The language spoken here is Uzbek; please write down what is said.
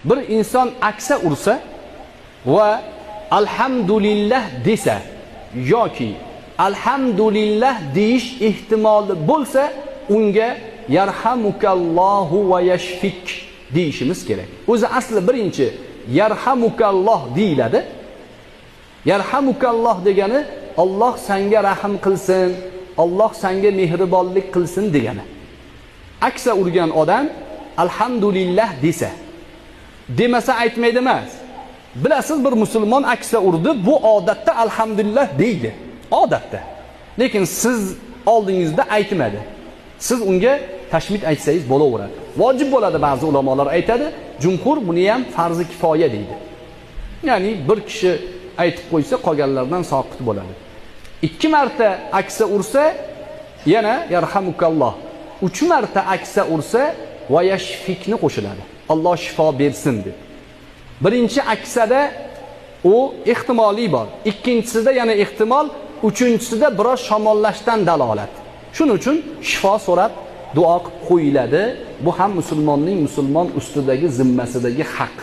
Bir inson aksa ursa va alhamdulillah desa yoki alhamdulillah deyish ehtimoli bo'lsa, unga yarhamukallohu va yashfik deyishimiz kerak. O'zi asli birinchi yarhamukalloh deyiladi. Yarhamukalloh degani Alloh senga rahm qilsin, Alloh senga mehribonlik qilsin degani. Aksa urgan odam alhamdulillah desa, demasa aytmaydi emas. Bilasiz, bir musulmon aksa urdi, bu odatda alhamdulillah deydi. Odatda. Lekin siz oldingizda aytmadi. Siz unga tashmit aytsangiz bo'laveradi. Vojib bo'ladi, ba'zi ulamolar aytadi, jumhur buni ham farzi kifoya deydi. Ya'ni bir kishi aytib qo'ysa, qolganlardan soqit bo'ladi. 2 marta aksa ursa, yana yarhamukalloh. 3 marta aksa ursa, va yashfikni qo'shiladi. Alloh shifo bersin deb. Birinchi aksada u ehtimoliy bor. Ikkinchisida yana ehtimol, uchinchisida biroz shamollashdan dalolat. Shuning uchun shifo so'rab duo qilib qo'yiladi. Bu ham musulmonning musulmon ustidagi zimmasidagi haq.